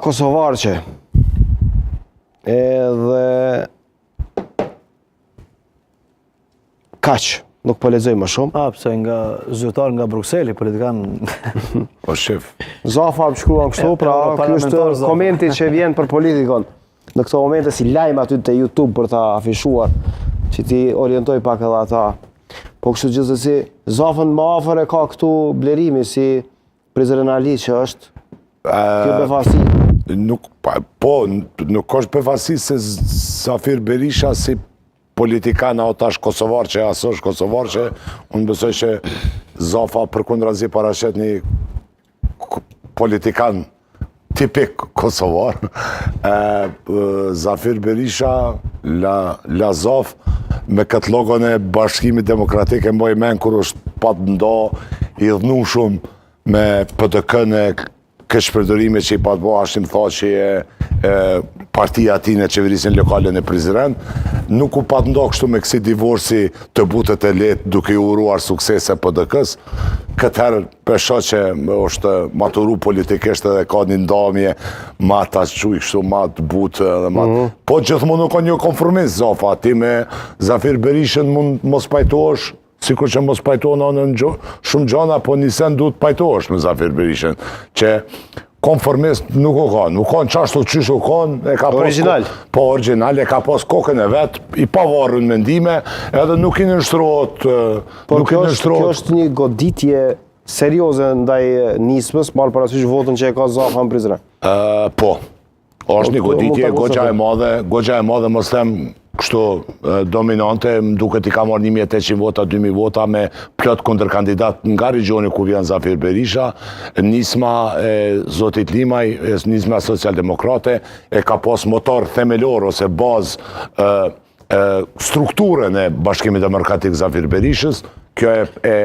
Kosovarçe. Edhe kaq, nuk po lexoj më shumë. A, pse nga zyrtar nga Brukseli, politikan... Po shif. Zafa më shkruan kështu, pra ky është komenti që vjen për Politikon. Në këto momente si lajm aty te YouTube për ta afishuar, që t'i orientoj pak edhe ata. Po kështu gjithsesi, Zafën më afër e ka këtu Blerimi si Prizrenali që është kjo befasi. Nuk, pa, po, nuk është befasi se Zafir Berisha si politikan a tash kosovar që a s'është kosovar që unë besoj që Zafa përkundrazi paraqet një politikan tipik kosovar. E, Zafir Berisha, la, la Zaf, me këtë logon e Bashkimit Demokratik e mbaj men kur është pat nda i dhnu shumë me PDK-në e keqpërdorime që i pat bo Hashim Thaçi e, e partia e tij në qeverisjen lokale në Prizren, nuk u pat nda kështu me kësi divorci të butë e të lehtë duke i uruar suksese PDK-s. Këtë herë po e shoh që është maturu politikisht edhe ka një ndamje ma ta quj kështu ma të butë edhe ma... Mm -hmm. Po gjithmonë nuk ka një konformist, Zafa, ti me Zafir Berishën mund mos pajtohesh Sikur që mos pajtohna në gjo, shumë gjana, po një sen duhet pajtohesh me Zafir Berishën, që konformist nuk u kanë, nuk kanë qashtu qysh u kanë, e ka pas... Original. Po, original, e ka pas kokën e vet, i pavarur në mendime, edhe nuk i nënshtrohet, Po, nuk i kjo është, kjo nënshtrohet. është një goditje serioze ndaj Nismës, marrë parasysh votën që e ka Zafa në Prizren. Ë, po. Është një Po, mund goditje ta goxha e konstatoj. madhe, goxha e madhe, mos them kështu dominante, më duket i ka marrë 1800 vota, 2000 vota me plot kundërkandidat nga regjioni ku vjen Zafir Berisha, Nisma e zotit Limaj, Nisma Socialdemokrate e ka pas motor themelor ose bazë e, e, strukturën e Bashkimit Demokratik Zafir Berishës, kjo e, e